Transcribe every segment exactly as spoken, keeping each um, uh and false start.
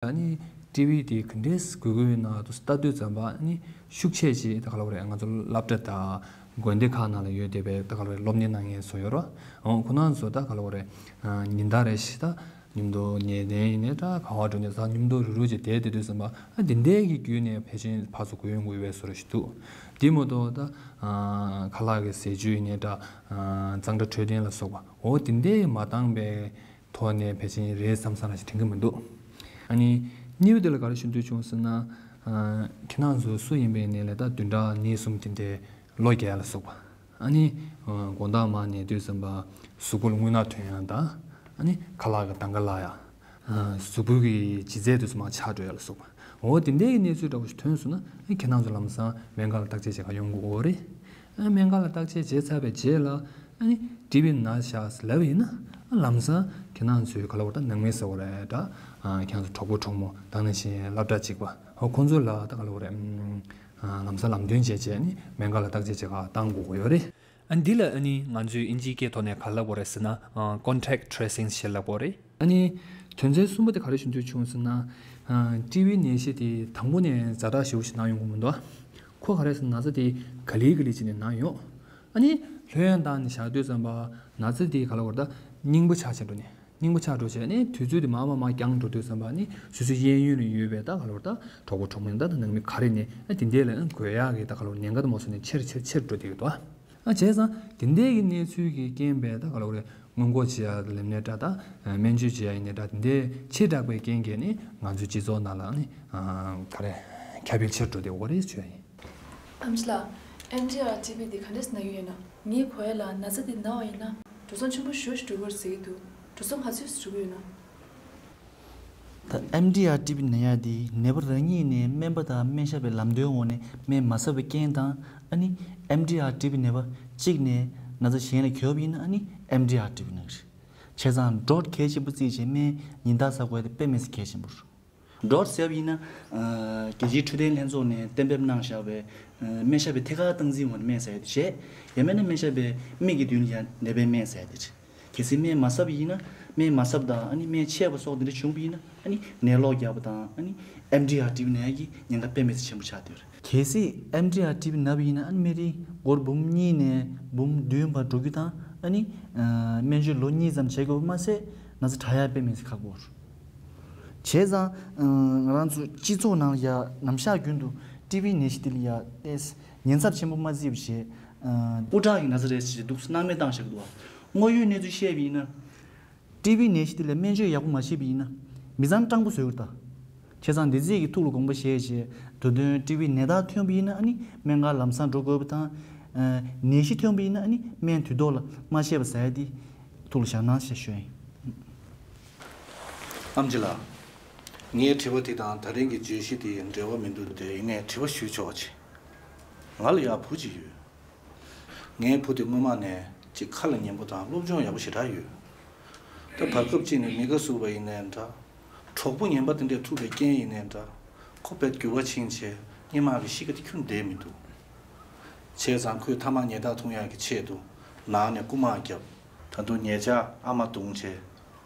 ཨ་ནི་ཊི་ཝི་དེ་ག་འདྲས་དགོས་ཀྱི་ཡོད་ན་དུ་ལྟ་དུས་ཙམ་པ་ཨ་ནི་ཤུགས་ཆེ་ཅིག་ད་ག་ལ་བ་རེད། ང་ཚོ་སློབ་གྲྭ་དང་དགོན་སྡེ་ཁག་ནང་ལ་ཡོད་བསྡད་པའི་ད་ག་ལ་བ་རེད། སློབ་གཉེར་གནང་མཁན་ཚོ་ཡོད་རེད། འོ་ཁོ་རང་ཚོ་ད་ག་ལ་བ་རེད། ཉིན་ལྟར་རེ་བཞིན་ད་མཉམ་དུ་ཉལ་གདན་ཡིན་ནའི་འདྲ། ག་བ་འགྲོ་ནའི་ད་མཉམ་དུ་རུ་རུ་ཅིག་བསྡད་བསྡད་དུས་ཙམ་པ་ཨ་དེ་འདྲས་ཀྱི་བརྒྱུད་ནས་ཕལ་ཆེར་ཕར་ཚུར་གུ་ཡོང་དགོས་པའི་བཟོ་འདྲ་ཞིག་འདུག་དེ་མ་གཏོགས་ད་ཁ་ལག་གི་ཟས་བཅུད་ཡིན་ནའི་འདྲ། གཙང་སྦྲ་འཕྲོད་བསྟེན་ལ་སོགས་པ་འོ་དེ་འདྲས་མ་བཏང་པའི་ཐོག་ནས་ཕལ་ཆེར་རེད་བསམ་བསམ་ལ་ཞིག་དྲན་གྱི་མི་འདུག་ཨ་ནི་གཉིས་པ་དེ་ལ་ག་རེ་ཞུ་འདོད་བྱུང་ཟེར་ན། ཁྱེད་རང་ཚོ་སུ་ཡིན་པའི་ནས་ལས་ད་བདུན་ཕྲག་གཉིས་གསུམ་དེ་འདྲའི་གློ་རྒྱག་ལ་སོགས་པ། ཨ་ནི་དགོང་དག་མར་ཉལ་དུས་ཙམ་པ་གཟུགས་པོ་ལ་རྔུལ་ནག་ཐོན་ཡག་དང་། ཨ་ནི་ཁ་ལག་གི་དང་ག་ལག་ཡག་གཟུགས་པོ་གི་ལྗིད་ཚད་དུས་ཙམ་པ་ཆག་འགྲོ་ཡག་ལ་སོགས་པ། འོ་དེ་འདྲའི་གནས་ཚུལ་འདྲ་བོ་ཞིག་ཐོན་སོང་ན་ཨ་ཁྱེད་རང་ཚོ་ལམ་སང་སྨན་ཁང་ལ་བརྟག་དཔྱད་བྱེད་ག་ཡོང་དགོས་ཀྱི་ཡོད་རེད། ཨ་སྨན་ཁང་ལ་བརྟག་དཔྱད་བྱས་ཚར་བའི་རྗེས་ལ་ཨ་ནི་ཊི་ཝི་ན་ཤག་ཟེར་ལབ་ཡིན་ན་ཨ་ལམ་སང་ཁྱེད་རང་ཚོའི་ག་ལ་བར་ད་ནང་མི་ཟེར་བ་རེད་འདྲ། ཨ་ཁྱེད་རང་ཚོ་གྲོགས་པོ་གྲོགས་མོ་དང་ནང་བཞིན་སློབ་གྲྭ་གཅིག་པ་ཨ་ཁོང་ཚོ་ལ་ད་ག་ལ་བར་རེད། ཨ་ལམ་སང་ལམ་སྟོན་བྱས་བྱས་ནི་སྨན་ཁང་ལ་བརྟག་དཔྱད་བྱེད་ག་བཏང་དགོས་ཀྱི་ཡོད་རེད། ཨ་འདི་ལ་ཨ་ནི་ང་ཚོས་ཨིན་ཇིའི་སྐད་ཐོག་ནས་ག་ལབ་དགོས་རེད་ཟེར་ན། ཨ་contact tracing་ཞེས་ལབ་དགོས་རེད། ཨ་ནི་དོན་ཚན་གསུམ་པ་དེ་ག་རེ་ཞུ་འདོད་བྱུང་ཟེར་ན། ཨ་ཊི་ཝི་ནད་གཞི་དེ་དང་པོ་ནས་ཛ་དྲག་ཞེ་པོ་ཞིག་ན་ཡོང་གི་མི་འདུག་ཁོ་ག་རེ་ཟེར་ན་ན་ཚ་དེ་ག་ལེ་ག་ལེ་བྱས་ནས་ན་ཡོང་། ཨ་ནི་ལྷོད་ཡངས་བཏང་ནས་བཞག་དུས་ཙམ་པ་ན་ཚ་དེ་ག་ལ་བར་ད་རྙིང་པ་ཆགས་ཆགས་འགྲོ་ནས། རྙིང་པ་ཆགས་འགྲོ་བྱས་ནས་དུས་ཚོད་དེ་མར་མར་མར་འགྱངས་འགྲོ་དུས་ཙམ་པ་ནི་སོ་སོའི་གཡས་གཡོན་ལ་ཡོད་པའི་ད་ག་ལ་བར་ད་གྲོགས་པོ་གྲོགས་མོ་ཡིན་ད་ད་ནང་མི་ག་རེ་ནས་ཨ་དེ་འདྲས་ལ་ཨ་འགོས་ཡག་གི་ད་ག་ལ་བར་ཉེན་ཁ་དེ་མ་སོང་ནས་ཆེར་ཆེར་ཆེར་འགྲོ་བསྡད་ཡོད་དོ། ཨ་བྱས་ཙང་དེ་འདྲས་ཀྱི་གནས་ཚུལ་གྱི་རྐྱེན་པས་ད་ག་ལ་བར་སྔོན་འགོག་བྱེད་ཡག་ལབ་ནའི་འདྲ་ད་སྨན་བཅོས་བྱེད་ཡག་ཡིན་ནའི་འདྲ་དེ་འདྲས་ཆེ་དྲགས་པའི་རྐྱེན་གྱིས་ནི་ང་ཚོའི་སྤྱི་ཚོགས་ནང་ལ་ནི་ག་རེ་ཁྱབ་སྤེལ་ཆེར་འགྲོ་བསྡད་ཡོད་རེད་ཞུ་ཡ་ཡིན། ཨེམ་ཆི་ལགས། ཨེམ་ཌི་ཨར་ཊི་བི་འདི་ག་འདྲས་ན་གི་ཡོད་ན། ངའི་གོ་ཡ་ལ་ན་ཚ་འདི་ན་བ་ཡིན་ན་འགྲོ་སོང་ཆེན་པོ་ཞེ་པོ་ཞིག་འགྲོ་གི་རེད་ཟེར་གྱི་འདུག་འགྲོ་སོང་ག་ཚོད་ཞིག་འགྲོ་གི་ཡོད་ན། ད་ཨེམ་ཌི་ཨར་ཊི་བི་ན་ཡ་འདི་ནད་པ་རང་ཉིད་ནས་སྨན་པ་དང་སྨན་ཞབས་པའི་ལམ་སྟོན་འོག་ནས་སྨན་མ་ཟ་བའི་རྐྱེན་དང་། ཨ་ནི་ཨེམ་ཌི་ཨར་ཊི་བི་ནད་པ་གཅིག་ནས་ན་ཚ་གཞན་ལ་འགོས་པ་ཡིན་ན་ཨ་ནི་ཨེམ་ཌི་ཨར་ཊི་བི་ན་གི་རེད། བྱས་ཙང་ཌོག་གལ་ཆེན་པོ་བརྩིས་བྱས་སྨན་ཉིན་ལྟར་ཟ་དགོས་དེ་དཔེ་མི་སྲིད་གལ་ཆེན་པོ་རེད། ཌོག་ཟེར་བ་ཡིན་ན། ཨ་རྒྱལ་སྤྱིའི་འཕྲོད་བསྟེན་ལྷན་ཚོགས་ནས་གཏན་འབེབས་གནང་བཞག་པའི་ཨ་སྨན་ཞབས་པའི་ཐད་ཀར་སྟངས་འཛིན་འོག་ནས་སྨན་ཟ་ཡ་དེ་བྱས། ཡང་མིན་ན་སྨན་ཞབས་པའི་མིག་གི་མདུན་ལ་ཡང་ནད་པའི་སྨན་ཟ་ཡ་དེ་རེད། གལ་སྲིད་སྨན་མ་ཟ་བ་ཡིན་ན་སྨན་མ་ཟ་བ་དང་ཨ་ནི་སྨན་ཆད་པ་སོགས་དེ་འདྲ་བྱུང་བ་ཡིན་ན་ཨ་ནི་ནད་གློག་རྒྱག་པ་དང་ཨ་ནི་ཨེམ་ཌི་ཨར་ཊི་བི་ན་ཡ་གི་ཉེན་ཁ་དཔེ་མི་སྲིད་ཆེན་པོ་ཆགས་བསྡད་ཡོད་རེད། གལ་སྲིད་ཨེམ་ཌི་ཨར་ཊི་བི་ན་བ་ཡིན་ན་ཨ་ནི་སྨན་རིན་སྒོར་འབུམ་གཉིས་ནས་འབུམ་བདུན་བར་འགྲོ་རྒྱུ་དང་ཨ་ནི་ཨ་སྨན་བཅོས་ལོ་གཉིས་ཙམ་བྱེད་དགོས་པ་མ་ཟད་ན་ཚ་དྲག་ཡ་དཔེ་མི་སྲིད་ཁག་པོ་རེད། བྱས་ཙང་ང་རང་ཚོ་སྤྱི་ཚོགས་ནང་ལ་ཡ་ནམ་ཞག་རྒྱུན་དུ་ཊི་བི་ནད་གཞི་འདི་ལ་ཡ་ཏོག་ཙམ་ཉེན་ཚབས་ཆེན་པོ་མ་བརྩིས་པ་བྱས། སྤུ་ཁྲག་གི་ན་ཚ་རེད་ཅེས་འདུག་སྣང་མེད་བཏང་བཞག་གི་འདུག་དངོས་ཡོད་གནས་ཚུལ་བཤད་པ་ཡིན་ན། ཊི་བི་ནད་གཞི་འདི་ལ་སྨན་བཅོས་ཡག་པོ་མ་བྱས་པ་ཡིན་ན། མི་ཚང་སྤྲང་པོ་བཟོས་ཡོད་ད། བྱས་ཙང་འདི་ཚིག་གི་ཐུགས་ལ་དགོངས་པ་བཞེས་བྱས་དུས་སྟོན་ཊི་བི་ནད་རྟགས་ཐོན་པ་ཡིན་ན་ཨ་ནི་སྨན་ཁང་ལམ་སང་འགྲོ་དགོས་པ་དང་། ནད་གཞི་ཐོན་པ་ཡིན་ན་ཨ་ནི་སྨན་དུས་ཐོག་ལ་མ་བཞེས་པ་ཟ་ཡ་འདི་ཐུགས་ལ་བཞག་གནང་ཞེས་ཞུ་ཡིན། ཨེམ་ཆི་ལགས། ངའི་དྲི་བ་དེ་དང་ད་རིང་གི་བརྗོད་གཞི་དེ་འབྲེལ་བ་མི་འདུག་སྟེ་ཡིན་ནའི་དྲི་བ་ཞུས་ཆོག་ཅིག་ང་ལ་ཡང་བུ་གཅིག་ཡོད། ངའི་བུ་དེ་སྔོན་མ་ནས་ཅིག་ཁ་ལ་ཉན་པོ་དང་སློབ་སྦྱོང་ཡག་པོ་ཞེ་དྲག་ཡོད། ད་བར་སྐབས་གཅིག་ནས་མི་དགའ་ཟུག་པ་ཡིན་ནའི་འདྲ། གྲོགས་པོ་ངན་པ་དེ་འདྲས་ཐུག་པའི་རྐྱེན་ཡིན་ནའི་འདྲ། ཁོ་དཔེ་འགྱུར་བ་ཕྱིན་བྱས་སྔོན་མ་གི་གཤིས་ཀ་དེ་ཁྱོན་བསྡད་མི་འདུག་བྱས་ཙང་ཁོས་ཐ་མག་ཉལ་ཐག་འཐུང་ཡག་གི་ཆེད་དུ་ནང་ནས་རྐུ་མ་བརྒྱབ། ད་དུང་ཉེ་ཆར་ཨ་མ་བརྡུངས་བྱས།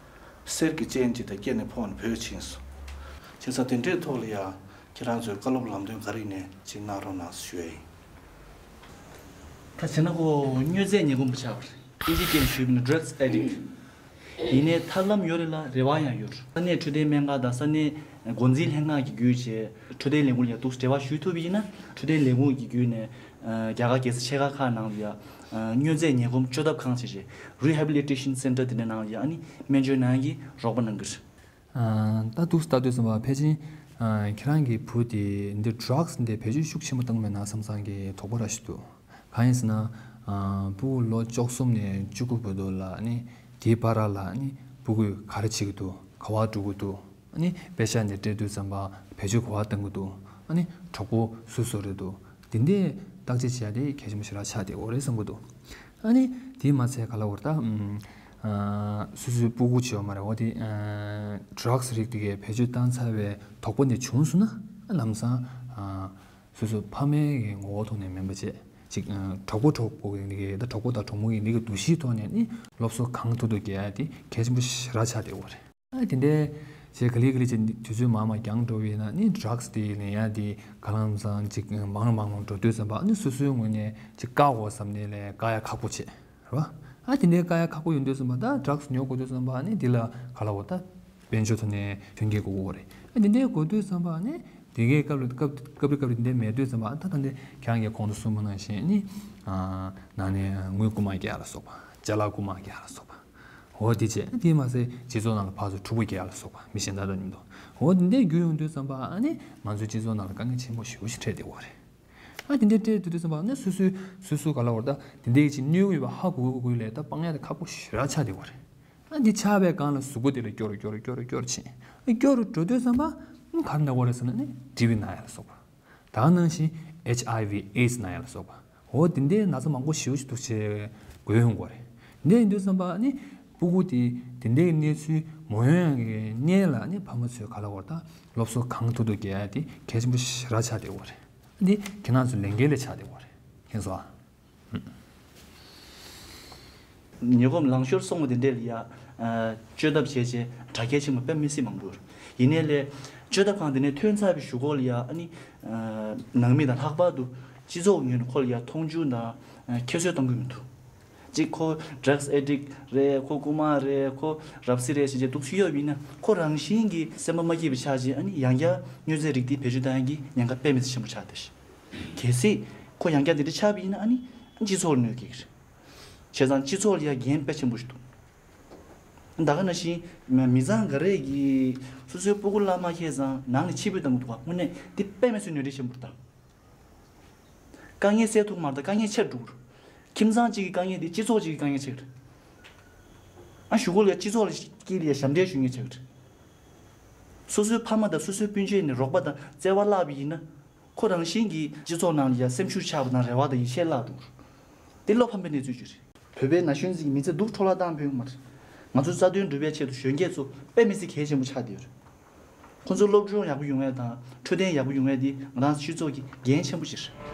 གསེར་གྱི་ཅེན་གཅིག་དང་བཀལ་ནས་ཕོག་ནས་བུད་ཕྱིན་སོང་། བྱས་ཙང་དེ་འདྲའི་ཐོག་ལ་ཡང་ཁྱེད་རང་ཚོས་བཀའ་སློབ་ལམ་སྟོན་ག་རེ་ཡིན་ནའི་ཅིག་གནང་རོགས་གནང་ཞུ་ཡ་ཡིན། ད་བྱས་ན་ཁོ་དངོས་རྫས་ཉལ་ཁོམ་པོ་ཆགས་པ་རེད། ཨིན་ཇིའི་སྐད་ནས་ཞུས་པ་ཡིན་ན་ཌྲག་སི་ཨེ་ཌིག་ཡིན་ནའི་ཐབས་ལམ་ཡོད་རེད་ལ་རེ་བ་ཡང་ཡོད་རེད། ས་གནས་འཕྲོད་བསྟེན་སྨན་ཁང་དང་ས་གནས་འགོ་འཛིན་ལྷན་ཁང་གི་བརྒྱུད་བྱས་འཕྲོད་བསྟེན་ལས་ཁུངས་ལ་ཡང་འདུག་འབྲེལ་བ་ཞུ་ཐུབ་པ་ཡིན་ན་འཕྲོད་བསྟེན་ལས་ཁུངས་ཀྱི་བརྒྱུད་ནས་རྒྱ་གར་རྒྱལ་ས་ཆེ་ཁག་ཁག་ནང་ལ་ཡང་དངོས་རྫས་ཉལ་ཁོམ་བཅོས་ཐབས་ཁང་བྱས་རྗེས་Rehabilitation Center དེ་འདྲ་ནང་ལ་ཡང་ཨ་ནི་སྨན་བཅོས་གནང་ཡག་གི་རོགས་པ་གནང་གི་རེད། ད་འདུག་ལྟ་དུས་ཙམ་པ་ཕལ་ཆེར་ཁྱེད་རང་གི་བུ་དེ་འདི་ཌྲག་སི་འདི་བེད་སྤྱོད་ཤུགས་ཆེན་པོ་བཏང་མེད་ན་བསམ་བསམ་གྱི་དོགས་པ་ར་ཞིག་འདུག་གང་ཡིན་ཟེར་ན། ཕྲུ་གུ་ལོ་བཅུ་གསུམ་ནས་བཅུ་དགུ་བར་དུ་ལ་ནི་དེའི་བར་ལ་ནི་ཕྲུ་གུས་ག་རེ་བྱེད་ཀྱི་འདུག་ག་པར་འགྲོ་གི་འདུག་ཨ་ནི་དཔེ་ཆ་འདི་བལྟས་དུས་ཙམ་པ་བེད་སྤྱོད་ག་པར་བཏང་གི་འདུག་ཨ་ནི་གྲོགས་པོ་སུ་སུ་རེད་འདུག་དེ་འདྲའི་བརྟག་དཔྱད་བྱེད་ཡ་དེ་གལ་ཆེན་པོ་ཞེ་དྲག་ཆགས་བསྡད་ཡོད་རེད་བསམ་གྱི་འདུག་ཨ་ནི་དེས་མ་ཚད་ག་ལ་བར་ད་ཨམ་ཨ་སུ་སུའི་ཕྲུ་གུ་བྱེད་ཡོད་མ་རེད། འོ་དེ་ཨ་ཌྲག་སི་རིགས་དེ་གའི་བེད་སྤྱོད་བཏང་ཚར་བའི་དོགས་པ་འདི་བྱུང་སོང་ན་ཨ་ལམ་སང་ཨ་སོ་སོ་ཕ་མའི་གི་ངོ་བོ་ཐོག་ནས་མིན་པ་བྱས་ཅིག་ཨ་གྲོགས་པོ་གྲོགས་པོ་གི་འདི་གའི་ད་གྲོགས་པོ་དང་གྲོགས་མོ་གི་འདི་གའི་འདུ་ཤེས་ཐོག་ནས་ནི་སློབ་གསོ་གང་ཐུབ་ཐུབ་རྒྱག་ཡ་དེ་གལ་ཆེན་པོ་ཞེ་དྲག་ཆགས་བསྡད་ཡོད་རེད། ཨ་དེ་འདྲའི་ ཅེས་ག་ལེ་ག་ལེ་བྱས་དུས་ཚོད་མང་མང་འགྱངས་འགྲོ་བས་ན་ནི་ཌྲག་སི་དེ་ལེན་ཡ་དེ་ག་ལ་ཙང་ཅིག་མང་རུ་མང་རུ་འགྲོ་དུས་ཙམ་པ་ནི་སོ་སོའི་ངོས་ནས་ཅིག་བཀག་དགོས་བསམ་ནས་ལས་བཀག་ཡ་ཁག་པོ་བྱེད་རེད་བ། ཨ་དེ་འདྲའི་བཀག་ཡ་ཁག་པོ་ཡོང་དུས་ཙམ་པ་ད་ཌྲག་སི་ཉོ་དགོས་དུས་ཙམ་པ་ནི་དེ་ལ་ག་ལ་འོ་ད་དཔལ་འབྱོར་ཐོག་ནས་མཐུན་རྐྱེན་དགོས་ཀྱི་རེད། ཨ་དེ་འདྲའི་དགོས་དུས་ཙམ་པ་ནི་དེ་གའི་སྐབས་ལ་སྐབས་སྐབས་རེ་སྐབས་རེ་དེ་འདྲའི་མེད་དུས་ཙམ་པ་ད་ད་འདི་ཁྱེད་རང་གིས་གོང་དུ་གསུངས་པ་ནང་བཞིན་ནི་ནང་ནས་དངུལ་རྐུ་མ་རྒྱག་ལ་སོགས་པ་ཅ་ལག་རྐུ་མ་རྒྱག་ལ་སོགས་པ། འོ་དེ་བྱས་དེ་མ་ཟད་སྤྱི་ཚོགས་ནང་ལ་ཕར་ཚུར་འཁྲུག་པ་རྒྱག་ལ་སོགས་པ་མི་གཞན་དག་དང་མཉམ་དུ་འོ་དེ་འདྲའི་རྒྱུ་ཡོང་དུས་ཙམ་པ་ཨ་ནི་ང་ཚོའི་སྤྱི་ཚོགས་ནང་ལ་དཀའ་ངལ་ཆེན་པོ་ཞེ་པོ་ཞིག་འཕྲད་བསྡད་ཡོད་རེད། ཨ་དེ་འདྲའི་འཕྲད་དུས་དུས་ཙམ་པ་ཨ་ནི་སོ་སོའི་སོ་སོ་ག་ལ་བར་ད་དེ་འདྲའི་ཅིག་གནོད་ཡོད་པ་ཧ་གོ་གོ་གོ་ལས་ད་སྤང་ཡ་དེ་ཁག་པོ་ཞེ་དྲག་ཆགས་བསྡད་ཡོད་རེད། ཨ་འདི་ཆགས་པའི་སྒང་ལ་གཟུགས་པོ་དེ་ལ་སྐྱོ་རུ་སྐྱོ་རུ་སྐྱོ་རུ་སྐྱོ་རུ་ཕྱིན། ཨ་སྐྱོ་རུ་འགྲོ་དུས་ཙམ་པ་ཨ་ག་རེ་ན་བ་རེད་ཟེར་ན་ནི་ཊི་བི་ན་ཡ་ལ་སོགས་པ། ད་ག་ནང་བཞིན་ཨེཆ་ཨའི་ཝི་ཨེ་ཌི་སི་ན་ཡ་ལ་སོགས་པ། འོ་དེ་འདྲའི་ན་ཚ་མང་པོ་ཞེ་པོ་ཞིག་འདུག་བྱེད་དགོས་ཡོང་གི་རེད། འདི་ཡིན་དུས་ཙམ་པ་ནི་སྤུ་གུ་དེ་དེ་འདྲའི་གནས་ཚུལ་མ་ཡོང་ཡག་གི་སྔོན་ལ་ནི་ཕ་མ་ཚོས་ག་ལ་བར་ད་སློབ་གསོ་གང་ཐུབ་ཐུབ་རྒྱག་ཡ་དེ་གལ་ཆེན་པོ་ཞེ་དྲག་ཆགས་བསྡད་ཡོད་རེད། འདི་ཁྱེད་རང་ཚོའི་ལས་འགན་ལས་ཆགས་བསྡད་ཡོད་རེད། མཁྱེན་སོང་ཨ། ཉེ་གོམས་ལང་ཤོར་སོང་བ་དེ་འདྲས་ལ་ཡ། ཨ་བཅོས་ཐབས་བྱས་རྗེས་དྲག་སྐྱེད་ཆེན་པོ་དཔེ་མི་སྲིད་མང་པོ་ཡོད་རེད། ཡིན་ནའི་ལས། བཅོས་ཐབས་ཁང་དེ་ནས་ཐོན་ཚར་བའི་གཞུག་གུ་ལ་ཡ་ཨ་ནི། ཨ་ནང་མི་དང་ལྷག་པར་དུ་སྤྱི་ཚོགས་ངོས་ནས་ཁོ་ལ་ཡ་མཐོང་ཆུང་དང་ཨ་ཁྱད་གསོད་གཏོང་གི་མི་འདུག་གཅིག་ཁོ་ཌྲག་སི་ཨེ་ཌིག་རེད། ཁོ་རྐུ་མ་རེད། ཁོ་རབ་གསལ་རེད་ཟེར་བྱས་འདུག་སེ་ཡོད་པ་ཡིན་ན་ཁོ་རང་བཞིན་གྱིས་སེམས་པ་མ་སྐྱིད་པ་ཆགས་རྗེས་ཨ་ནི་ཡང་བསྐྱར་མྱོས་རྫས་རིགས་དེ་བེད་སྤྱོད་གཏོང་ཡག་གི་ཉེན་ཁ་དཔེ་མི་སྲིད་ཆེན་པོ་ཆགས་བསྡད་ཤག་གལ་སྲིད་ཁོ་ཡང་བསྐྱར་དེ་འདྲ་ཆགས་པ་ཡིན་ན་ཨ་ནི་སྤྱི་ཚོགས་ལ་གནོད་སྐྱེལ་གྱི་རེད། བྱས་ཙང་སྤྱི་ཚོགས་ལ་ཡང་འགན་དཔེ་ཆེན་པོ་ཞིག་འདུག་ད་ག་ནང་བཞིན་མི་མི་ཚང་ག་རེ་གིས་སོ་སོའི་སྤུ་གུ་བླ་མ་ཁེལ་ཙང་ནང་ནས་ཕྱིར་འབུད་བཏང་གི་འདུག་ག་དངོས་གནས་འདི་དཔེ་མི་སྲིད་གནོད་འཚེ་ཆེན་པོ་རེད་ད། དཀའ་ངལ་སེལ་ཐུབ་མ་རེད་ད་དཀའ་ངལ་ཆེར་འགྲོ་གི་རེད། ཁྱིམ་ཚང་གཅིག་གི་དཀའ་ངལ་དེ་སྤྱི་ཚོགས་གཅིག་གི་དཀའ་ངལ་ཆགས་ཀྱི་རེད། ཨ་གཞུག་གུ་ལ་སྤྱི་ཚོགས་ལ་དཀྱིལ་ལ་ཞབས་འདྲེན་ཞུ་མཁན་ཆགས་ཀྱི་རེད། སོ་སོའི་ཕ་མ་དང་སོ་སོའི་སྤུན་མཆེད་ནས་རོགས་པ་དང་བརྩེ་བ་བརླག་པ་ཡིན་ན། ཁོ་རང་བཞིན་གྱིས་སྤྱི་ཚོགས་ནང་ལ་ཡ་སེམས་ཤུགས་ཆག་པ་དང་རེ་བ་དང་ཡིད་ཆེས་བརླག་འདུག་འདི་བློ་ཕམ་པའི་གནས་ཚུལ་ཅིག་རེད། བོད་པའི་ན་གཞོན་ཚོས་མི་ཚེ་སྡུག་འཕྲོ་བརླག་བཏང་ཕོད་ཀྱི་མ་རེད། ང་ཚོའི་རྩ་དོན་སྒྲུབ་པའི་ཆེད་དུ་གཞོན་སྐྱེས་ཚོ་དཔེ་མི་སྲིད་གལ་ཆེན་པོ་ཆགས་བསྡད་ཡོད་རེད། ཁོ་ཚོ་སློབ་སྦྱོང་ཡག་པོ་ཡོང་ཡ་དང་འཕྲོད་བསྟེན་ཡག་པོ་ཡོང་ཡ་དེ་ང་རང་ཚོ་སྤྱི་ཚོགས་ཀྱི་འགན་ཆེན་པོ་ཅིག་རེད།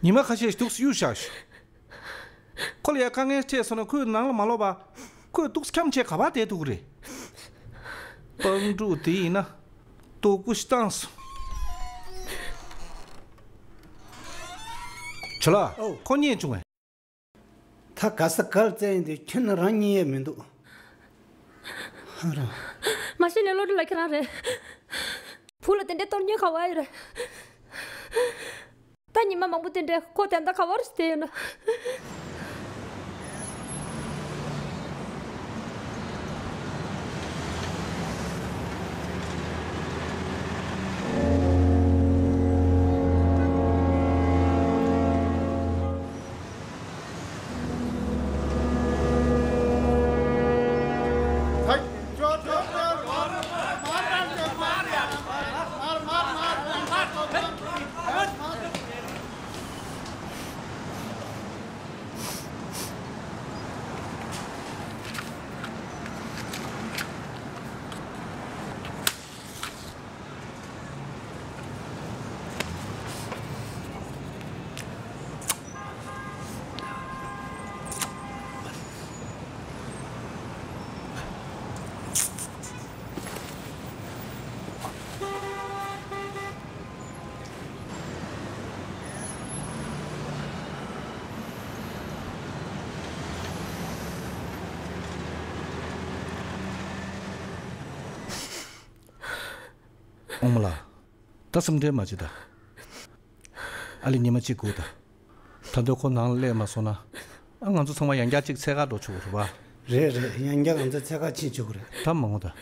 ཉི་མ་ཁ་ཤས་ཤིག་འདུག་སེ་གཡུག་བཞག་ཤག་ཁོ་ལ་ཡ་དཀའ་ངལ་འཕྲད་སོང་ན་ཁོས་ནང་ལ་མ་ལོག་པ། ཁོས་འདུག་སེ་འཁྱམས་བྱས་ག་པར་བསྡད་ཐུབ་ཀྱི་རེད། སྤང་ཕྲུག་དེ་ཡིན་ན་སྡུག་པོ་ཞིག་བཏང་སོང་། ཇོ་ལགས། ཨོ། ཁོ་རྙེད་བྱུང་ངས། ད་ག་ས་གར་བཙལ་ཡིན་དུས་ཁྱོད་ནི་རང་རྙེད་ཡས་མི་འདུག་ཧ་ར། མ་གཞི་ནས་བློ་གྲོས་ལ་ཁྱེད་རང་རེད། བུ་ལ་དེ་འདྲའི་གཏོར་སྙིང་ག་བ་ཡོད་རེད། ད་ཉི་མ་མང་པོ་དེ་འདྲའི་ཁོ་དེ་འདྲ་ག་བར་ཞིག་བསྡད་ཡོད་ན། ཨོ་མ་ལགས། ད་སེམས་ཁྲལ་མ་བྱེད་ད། ཨ་ལས་ཉི་མ་གཅིག་སྒུག་ད། ད་དུང་ཁོ་ནང་ལ་སླེབས་མ་སོང་ན། ཨ་ང་ཚོ་ཚང་མ་ཡང་བསྐྱར་གཅིག་འཚོལ་ག་འགྲོ་ཆོག་གི་རེད་པ། རེད་རེད། ཡང་བསྐྱར་ང་ཚོ་འཚོལ་ག་ཕྱིན་ཆོག་གི་རེད། ད་མ་འོང་ད།